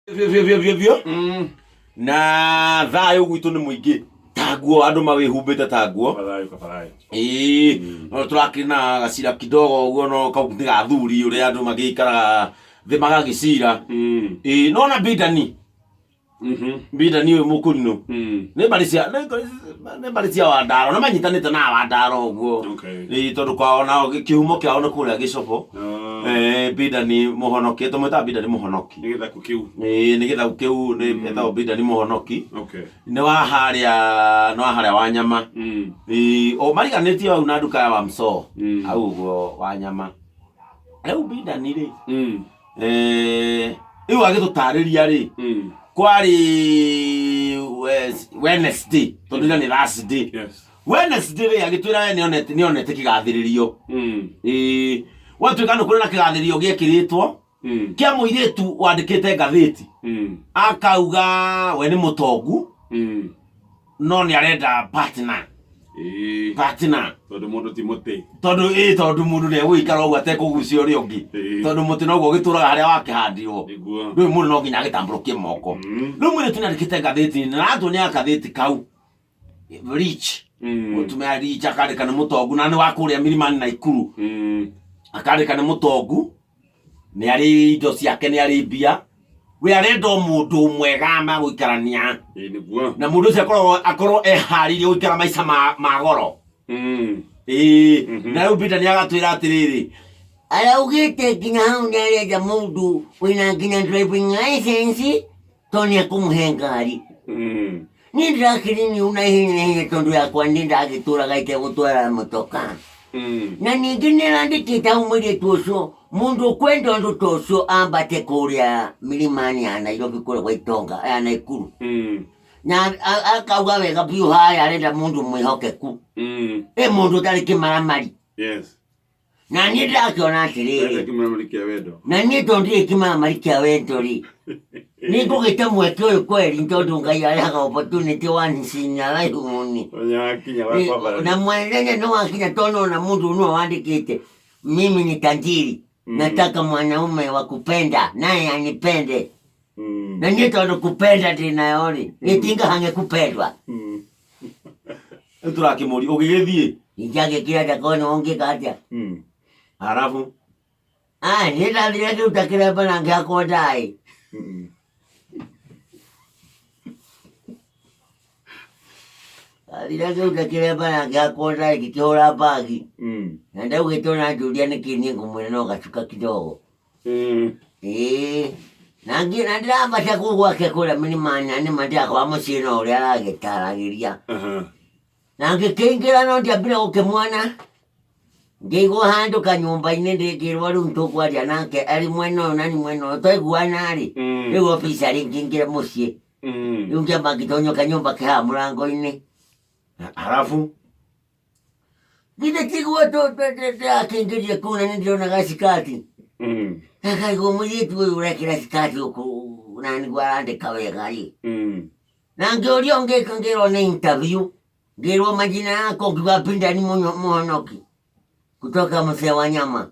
Biũ biũ biũ biũ biũ. Na thayũ gwitũ nĩ mũingĩ taguo andũ mawĩhumbĩte taguo. Kabathayo kabathayo. Ĩĩ, no tũrakĩrĩ na gacira kidogo ũguo no kau nĩ ga thuri ũrĩa andũ magĩikaraga thĩ magagĩcira. Ĩĩ, no na bindani bindani ũyũ mũkũrinũ nĩ mbarĩ cia nĩ mbarĩ cia Wandaro nĩ manyitanĩte na Wandaro ũguo. Ĩĩ, tondũ kwao nao kĩhumo kĩao nĩ kũrĩa Gĩcobo. Eh, bindani mũhonoki tũmwĩtaga bindani mũhonoki. Nĩ gĩthaku kĩu. Ĩĩ, nĩ gĩthaku kĩu nĩ etagwo bindani mũhonoki. Nĩ wa harĩa wa nyama. Ĩĩ, o mariganĩtie hau na nduka ya Wamsoo. Hau ũguo wa nyama. Rĩu bindani rĩ, eh, rĩu agĩtũtarĩria rĩ, kwarĩ Wednesday tondũ ira nĩ Thursday. Wednesday rĩ, agĩtwĩra we nĩonete kĩgathĩrĩrio. Ĩĩ, gwatuĩka nĩ kũrĩ na kĩgathĩrĩrio gĩekĩrĩtwo kĩa mũirĩtu wandĩkĩte ngathĩti akauga we nĩ mũtongu no nĩ arenda partner. Partner. Tondũ mũndũ ti mũtĩ. Tondũ ĩ tondũ mũndũ nĩ egũgĩikara ũguo atekũgucia ũrĩa ũngĩ. Tondũ mũtĩ noguo ũgĩtũraga harĩa wakĩhandirwo. Rĩu mũndũ no nginya agĩtambũrũkie moko. Rĩu mũirĩtu nĩ andĩkĩte ngathĩti-inĩ na aratuonia gathĩti kau rich. Mũtumia rich akandĩka nĩ mũtongu na nĩ wa kũrĩa Milimani Naikuru. Akandĩka nĩ mũtongu nĩ arĩ indo ciake nĩ arĩ mbia we arenda o mũndũ mwega magũikarania. Ĩĩ nĩguo. Na mũndũ ũcio akorwo eharĩirie gũikara maica ma goro. Ĩĩ, na rĩu Peter nĩ agatwĩra atĩrĩrĩ, Araugĩte nginya hau nĩ arenda mũndũ wĩna nginya driving license tondũ nĩ ekũmũhe ngari. Niĩ ndĩrakĩriniu na ihenya na ihenya tondũ yakwa nĩ ndagĩtũraga itegũtwara mũtoka. Na ningĩ nĩ arandĩkĩte hau mũirĩtu ũcio mũndũ ũkwenda ũndũ ta ũcio ambate kũrĩa milimani ya Nairobi kũrĩa gwa Itonga ya Naikuru. Na akauga wega biũ harĩa arenda mũndũ mwĩhokeku. Ĩ mũndũ ũtarĩ kĩmaramari. Na niĩ ndĩrakĩona atĩrĩrĩ. Ndĩrenda kĩmaramari kĩa wendo. Na niĩ tondũ ndirĩ kĩmaramari kĩa wendo rĩ, nĩ ngũgĩte mweke ũyũ kweri tondũ Ngai arehaga opportunity once in a life mũni. Mũthenya wakinya wa kwambarara. Na mũthenya nĩ wakinya tondũ ona mũndũ nĩwe wandĩkĩte mimi ni tajiri nataka mwanaume wa kupenda naye anipende. Na niĩ tondũ kupenda ndĩ nayo rĩ, gĩtingahange kupendwa. Rĩu tũrakĩmũria ũgĩgĩthiĩ. Ingĩagĩkira ndakona ũngĩka atĩa? Halafu Ah, niĩ ndathire ngĩruta kĩremba na ngĩhakwo ndaĩ. Ndathire ngĩruta kĩremba na ngĩhakwo ndaĩ ngĩkĩhũra mbagi. Na ndaugĩte ona njũria nĩkĩ niĩ ngũmwĩra no gacuka kidogo. Ĩĩ. Na ngĩ na ndĩrambata kũu gwake kũrĩa mĩlimani na nĩma ndĩrakora mũciĩ no ũrĩa aragĩtaragĩria. Na ngĩkĩingĩra no ndiambire gũkĩmuona. Ngĩigwo handũ kanyũmba-inĩ ngĩrwo rĩu tũkwaria nake arĩ mwena ũyũ na niĩ mwena ũyũ. Twaiguana-rĩ, rĩu officially ngĩingĩra mũciĩ. Rĩu ngĩamba ngĩtonyio kanyũmba ke haha mũrango-inĩ. Halafu Githĩ tiguo ndĩrakĩingĩrire kũu na nĩndĩronaga cikati. Na ngaigua mũirĩtu ũyũ ũrekĩra cikati gũkũ na nĩguo arandĩka wega-rĩ. Na ngĩũrio ngĩka ngĩrwo nĩ interview. Ngĩrwo majina yako ngiuga Bindani Mũhonoki kutoka Mzee wa Nyama.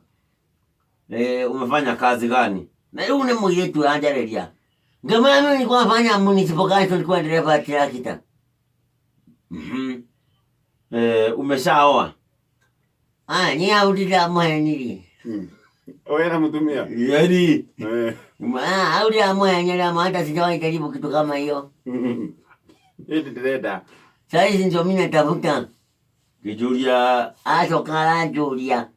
Eh, umefanya kazi gani? Na rĩu nĩ mũirĩtu ũranjarĩria. Ngĩmwĩra mimi nilikuwa nafanya municipal council nilikuwa dereva trakita. Eh, umeshaoa? Ah, niĩ hau ndĩramũhenirie. Wewe na mũtumia? Yaani Ah, hau ndĩramũhenia hata sijawahi jaribu kitu kama hiyo. Ĩndĩ ndĩrenda. Saa hizi ndio mimi natafuta. Ngĩnjũria Acoka aranjũria.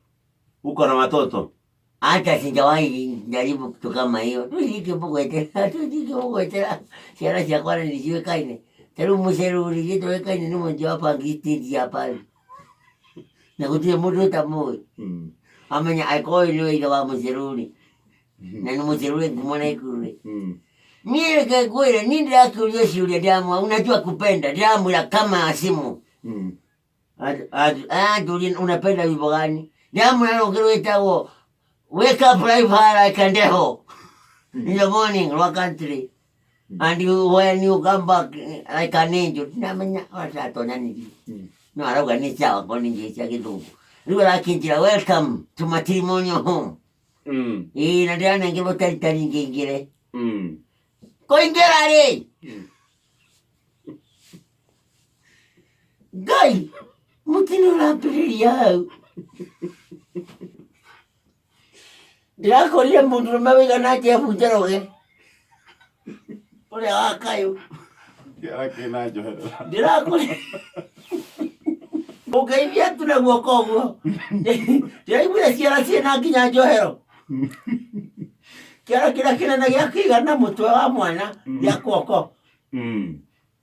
Uko na watoto? Hata sijawahi jaribu kitu kama hiyo. Tucikĩmũgwetera, tucikĩmũgwetera ciana ciakwa na nĩciũĩkaine. Ta rĩu mũcerũri gĩtũĩkaine nĩ mwendia wa bangi stage ya pale. Na gũtirĩ mũndũ ũtamũĩ. Amenya angĩkorwo ũyũ nĩwe ithe wa mũcerũri. Na nĩ mũcerũri ngumo Naikuru rĩ. Niĩ reke ngwĩre, niĩ ndĩrakĩũria ciũria ndĩramwĩra unajua kupenda, ndĩramwĩra kama simu. Anjũria unapenda wimbo gani? Ndĩramwĩra rũngĩ rwĩtagwo Wake up life high like a devil in the morning rwa country and you, when you come back like an angel. Ndinamenya watatonyanirie no arauga nĩ sawa korwo nĩ njĩra cia gĩthũngũ. Rĩu arakĩnjĩra welcome to matrimonial home. Ĩĩ na ndĩranengerwo taritari ngĩingĩre. Kũingĩra rĩ Ngai mũtino ũrambĩrĩria hau. Ndĩrakorire mũndũrũme wĩigana Jeff Njoroge ũrĩa wa kayũ. Kĩara kĩna njohero. Ndĩrakorire ũngeithia tu na guoko ũguo. Ndĩraiguire ciara ciĩna nginya njohero. Kĩara kĩrĩa kĩnene gĩa kĩigana mũtwe wa mwana gĩa guoko.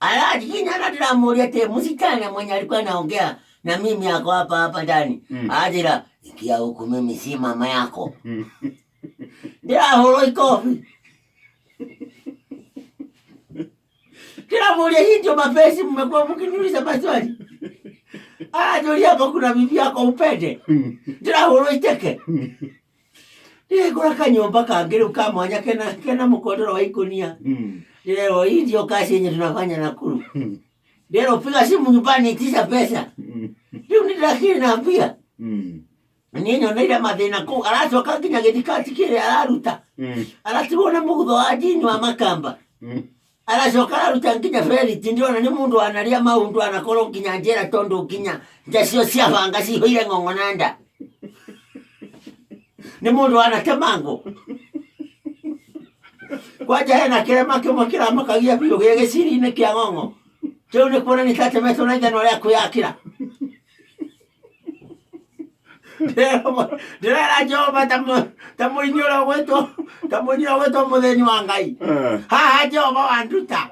Alajikinya na ndĩramũria atĩ msichana mwenye alikuwa anaongea na mimi ako hapa hapa ndani. Ajira ingia huku, mimi si mama yako. Ndĩrahũrwo ikobi. Ndĩramũria hii ndio mapenzi mmekuwa mkiniuliza maswali. Anajũria hapa kuna bibi yako upende. Ndĩrahũrwo iteke. Ndĩregũra kanyũmba kangĩ rĩu ka mwanya kena mũkondoro wa ikũnia. Ndĩrerwo hii ndio kazi yenye tunafanya Nakuru. Ndĩrerwo piga simu nyumbani itisha pesa. Rĩu nĩ naambia. Niĩ nyoneire mathĩna kũu aracoka nginya gĩthikati kĩrĩa araruta. Aratigwo na mũgutho wa njini wa makamba. Aracoka araruta nginya beriti ndĩrona nĩ mũndũ wanaria maũndũ anakorwo nginya njera tondũ nginya nja cio cia banga cihũire ng'ong'o na nda. Nĩ mũndũ wanatemangwo. Kwanja hena kĩrema kĩmwe kĩramakagia biũ gĩ gĩciri-inĩ kĩa ng'ong'o. Kĩu nĩ kuona nĩ tatemetwo na ithanwa rĩa kwĩyakĩra. Ndĩrera Jehova ta mũini ũrĩa ũgwĩtwo ta mũini ũrĩa ũgwĩtwo mũthĩni wa Ngai. Haha Jehova wanduta.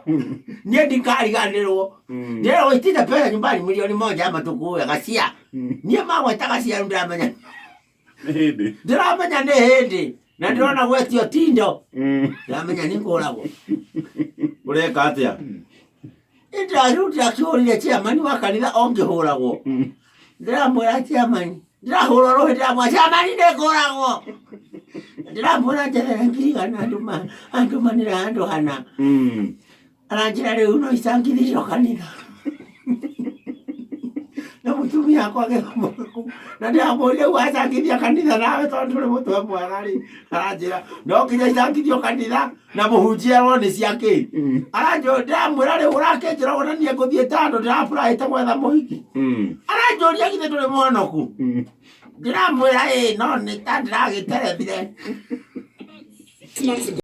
Niĩ ndikariganĩrwo. Ndĩrerwo itite pesa nyumbani milioni moja ama tukuwe gacia. Niĩ magweta gacia rĩu ndĩramenya. Nĩ hĩndĩ. Ndĩramenya nĩ hĩndĩ. Na ndĩrona gwetio tindo. Ndĩramenya nĩ ngũragwo. Ũreka atĩa? Ndĩrarĩu ndĩrakĩhũrire chairman wa kanitha o ngĩhũragwo. Ndĩramwĩra chairman, ndĩrahũrwo rũhĩ ndĩramwĩra chairman nĩ ngũragwo. Ndĩramwĩra njethere ngiri igana andũmanĩre handũ hana. Aranjĩra rĩu no icangithirio kanitha. Na mũtumia akwa agĩthoma kũu. Na ndĩramũria rĩu wacangithia kanitha nawe tondũ ndũrĩ mũtwe mwega rĩ. Aranjĩra no nginya icangithio kanitha na mũhunjia erwo nĩ cia kĩ. Aranjũria ndĩramwĩra rĩu ũrakĩnjĩra ũguo na niĩ ngũthiĩ tandũ ndĩraburaĩte gwetha mũhiki. Aranjũria githĩ ndũrĩ mũhonoku. Ndĩramwĩra ĩĩ no nĩ ta ndĩragĩterethire.